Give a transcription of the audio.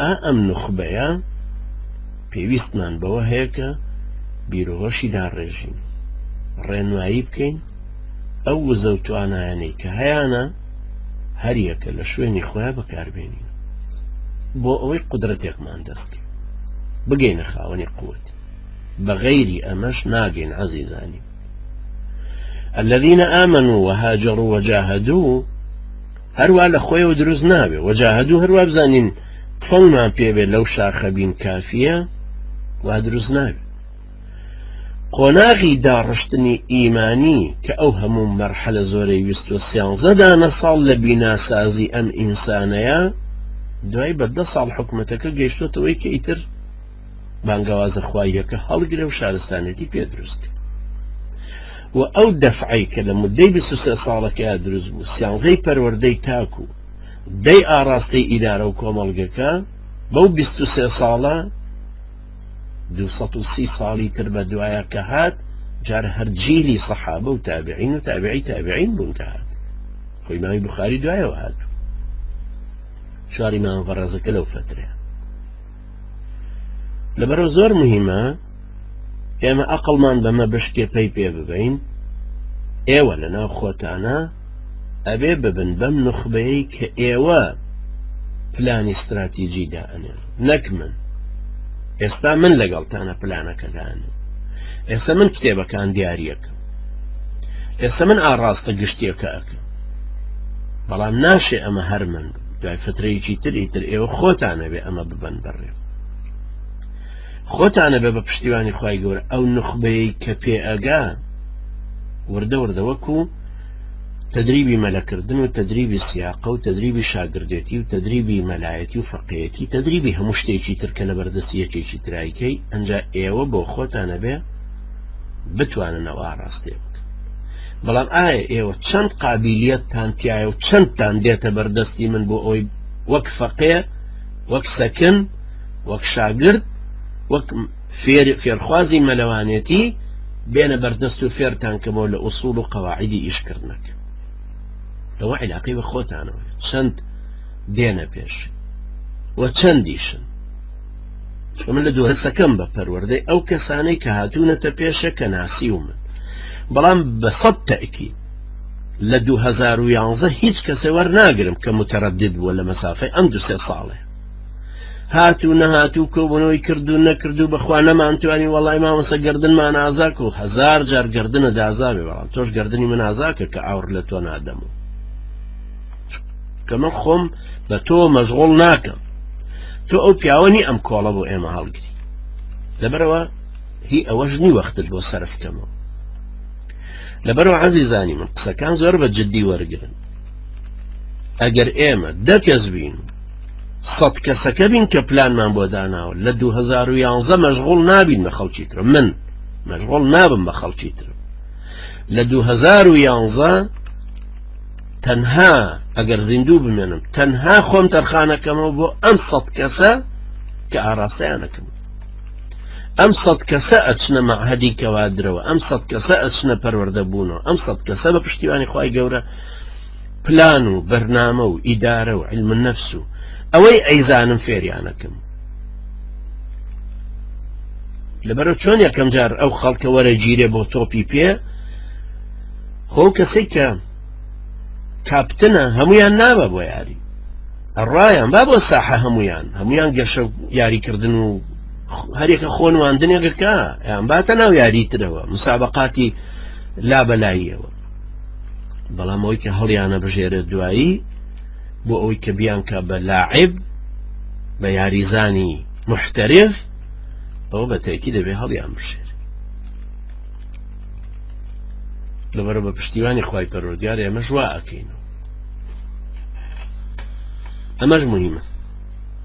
ئا ئەم نوخبەیە پێویستمان بەوە هەیە کە بیروهۆشی داڕێژین، ڕێنمایی بکەین، ئەو وزە و توانایانەی کە هەیانە هەریەکە لە شوێنی خۆیان بەکاربێنین بۆ ئەوەی قودرەتێکمان دەست کەوێت، بگەینە خاوەنی قوت. بە غەیری ئەمەش ناگەین عەزیزانی. الذين آمنوا وهاجروا وجاهدوا هەروا لە خۆیەوە دروست نابێ وەجاهدو هەروا بزانین تفەنگمان پێ بێ لەو شاخە بین کافیە وا دروست نابێ. قۆناغی داڕشتنی ئیمانی کە ئەو هەموو مەرحەلە زۆرەی ویستوە سیانزە دانە ساڵ لە بیناسازی ئەم ئینسانەیە دوای بە دە ساڵ حکومەتەکە گەیشتۆتەوەی کە ئیتر بانگەوازە خواییەکە هەڵگرێ و شارستانێتی پێ دروست کرد و ئەو دەفعەی کە لە مدەی 23 ساڵەکەیا دروست بوو سیانزەی پەروەردەی تاک و دەی ئاراستەی ئیدارە و کۆمەڵگەکە بەو 23 ساڵە 230 ساڵی تر بە دوایە کە هات جار هەر جیلی سەحابە و تابعین و تابعی تابعین بوون کە هات خۆی مامی بخاری دوایەوە هاتوو شاری مام بەڕێزەکە لەو فترەیە لەبەرەوە زۆر مهمە ئێمە ئەقڵمان بەمە بشکێ پەی پێ ببین ئێوە لە ناو خۆتانە ئەبێ ببن بەم نوخبەیەی کە ئێوە پلانی ستراتیجی دائەنێن نەک من ئێستا من لەگەڵتانە پلانەکە دانێن ئێستا من کتێبەکان دیاریەکەم ئێستا من ئاڕاستە گشتیەکە ئەکەم بەڵام ناشێ ئەمە هەر من بم دوای فترەیەکی تر ئیتر ئێوە خۆتانە بێ ئەمە ببەن بەڕێ خۆتانە بێ بە پشتیوانی خوای گەورە ئەو نوخبەیەی کە پێ ئەگا وردە وردە وەکو تدریبی مەلەکردن و تدریبی سیاقە و تدریبی شاگردێتی و تدریبی مەلایەتی و فەقێتی تدریبی هەموو شتێکی تر کە لە بەردەستی یەکێکی ترایکەی ئەنجا ئێوە بۆ خۆتانە بێ بتوانن ئەو ئاراستەیە بکەن بەڵام ئایا ئێوە چەند قابلیەتتان تایە و چەندتان دێتە بەردەستی من بۆ ئەوەی وەک فەقێ وەک سەکن وەک شاگرد وەک فێر فێرخوازی مەلەوانێتی بێنە بەردەست و فێرتان کەمەوە لە ئوسوڵ و قەواعیدی ئیشکردنەکە ئەوە عیلاقەی بە خۆتانەوە چەند دێنە پێش و چەندیشن چونکە من لە دوو هەستەکەم بە پەروەردەی ئەو کەسانەی کە هاتوونەتە پێشە کە ناسیومن بەڵام بە سەد تەئکید لە 2011 هیچ کەسێ وەرناگرم کە متەرەدد بووە لە مەسافەی ئەم دو سێ ساڵێ هات و نەهات و کۆبوونەوەی کرد و نەکرد و بەخوا نەمانتوانی وەڵای مامۆستا گردنمان ئازاک و هەزار جار گردنە دازابێ بەڵام تۆش گردنی من ئازاکە کە ئاوڕ لە تۆ نادەم و کە من خۆم بە تۆ مەشغوڵ ناکەم تۆ ئەو پیاوە نی ئەم کۆڵە بۆ ئێمە هەڵگری لەبەرەوە هی ئەوەش نی وەختت بۆ سەرف کەمەوە لەبەرەوە عەزیزانی من قسەکان زۆر بە جددی وەرگن ئەگەر ئێمە دە کەس بین سەد کەسەکە بین کە پلانمان بۆ داناوە لە 2011 مەشغوڵ نابین بە خەڵکی تر من مەشغوڵ نابم بە خەڵکی تر لە 2011 تەنها ئەگەر زیندوو بمێنم تەنها خۆم تەرخانەکەمەوە بۆ ئەم سەد کەسە کە ئاراستەیانەکەم ئەم سەد کەسە ئەچنە مەعهەدی کەوادرەوە ئەم سەد کەسە ئەچنە پەروەردە بوونەوە ئەم سەد کەسە بە پشتیوانی خوای گەورە پلان و بەرنامە و ئیدارە و علم النفس و ئەوەی ئەیزانم فێریانەکەم لەبەرە چۆن یەکەم جار ئەو خەڵکە وەرە گیرێ بۆ تۆپی پێ خۆ کەسێک کە کاپتنە هەمویان نابە بۆ یاری ئەڕایان با بۆ ساحە هەمویان هەمویان گەشە یاریکردن و هەرێکە خۆنواندنێکەکە یان باتە ناو یاری ترەوە مسابقاتی لا بەلاییەوە بەڵام ئەوەی کە هەڵیانە بژێرێت دوایی بۆ ئەوەی کە بیانکە بە لاعب بە یاریزانی محتەرف ئەوە بە تێکی دەبێ هەڵیان بژێر لەبەرە بە پشتیوانی خوای پەروەردگار ئێمەش وا ئەکەین ئەمەش مهمە.